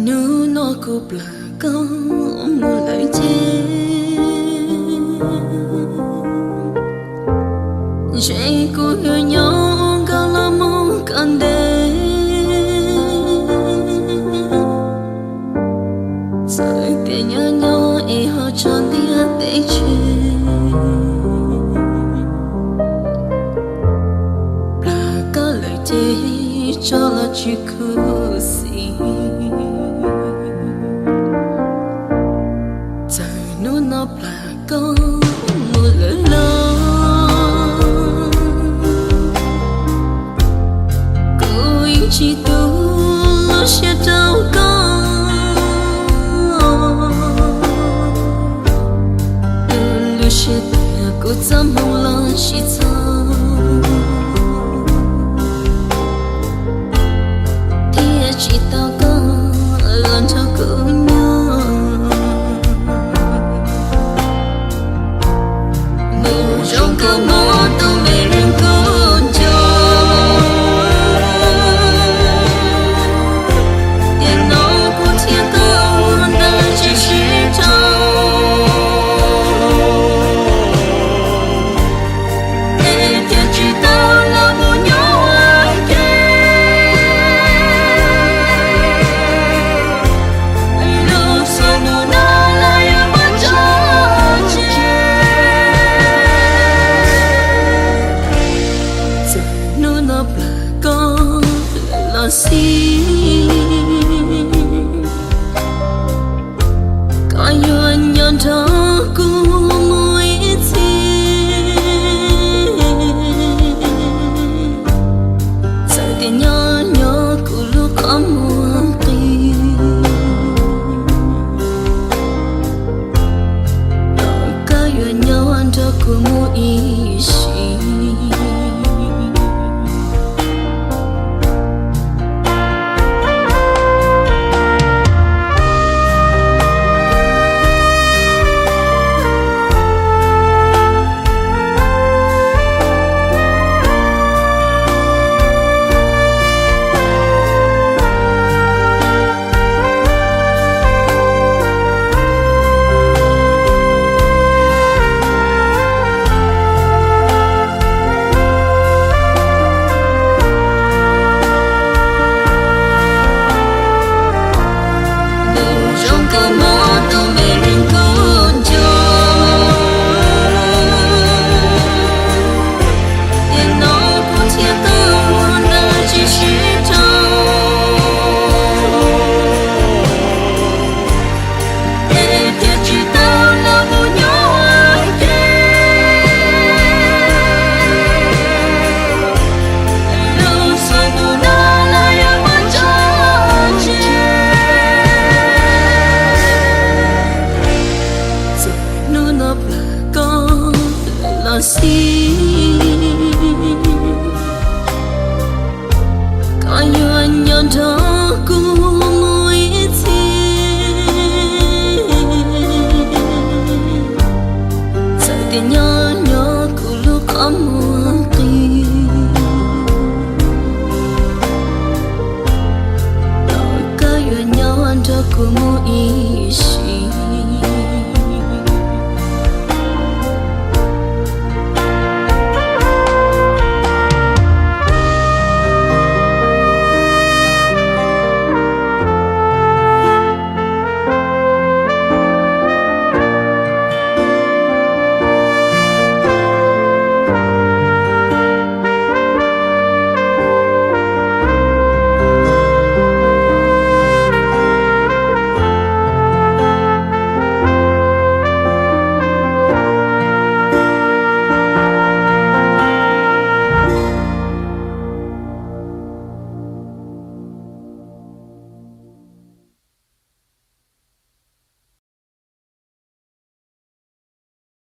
Hnub no kuv plam koj mus lawm ces, ntshe kuv yuav nyob nkaus los mus kom ntev. Txawm tias nyob nyob es ho tso ntiaj teb tseg, plam koj lawm ces tso los tsis khuv xim. Txawm hnub no plam koj mus lawm los, kuv yeej tsis tu lub siab rau koj. Lub siab tias kuv txoj hmoo los tsis txog, thiaj tsis tau koj los nrog kuv nyob. Nws zoo kawg mob tus me neeg kuv nco, tiam no kuv thiab koj ua ntej tsis sib tau. Es tias tsis tau los mus nyob ua ke, lub xub nus no los yuav muab tso tseg. Txawm hnub no plam koj lawm los xij, koj yuav nyob nrog kuv mus ib txhis. Txawm tias nyob nyob kuv lub qhov muag qis, koj yuav nyob nrog kuv mus ib sim. Nws zoo kawg mob tus me neeg kuv nco, tiam no kuv thiab koj ua ntej tsis sib tau. Es tias tsis tau los mus nyob ua ke, lub xub nus no los yuav muab tso tseg. Txawm hnub no plam koj lawm los xij, koj yuav nyob nrog kuv mus ib txhis. Txawm tias nyob nyob kuv lub qhov muag qis, koj yuav nyob nrog kuv mus ib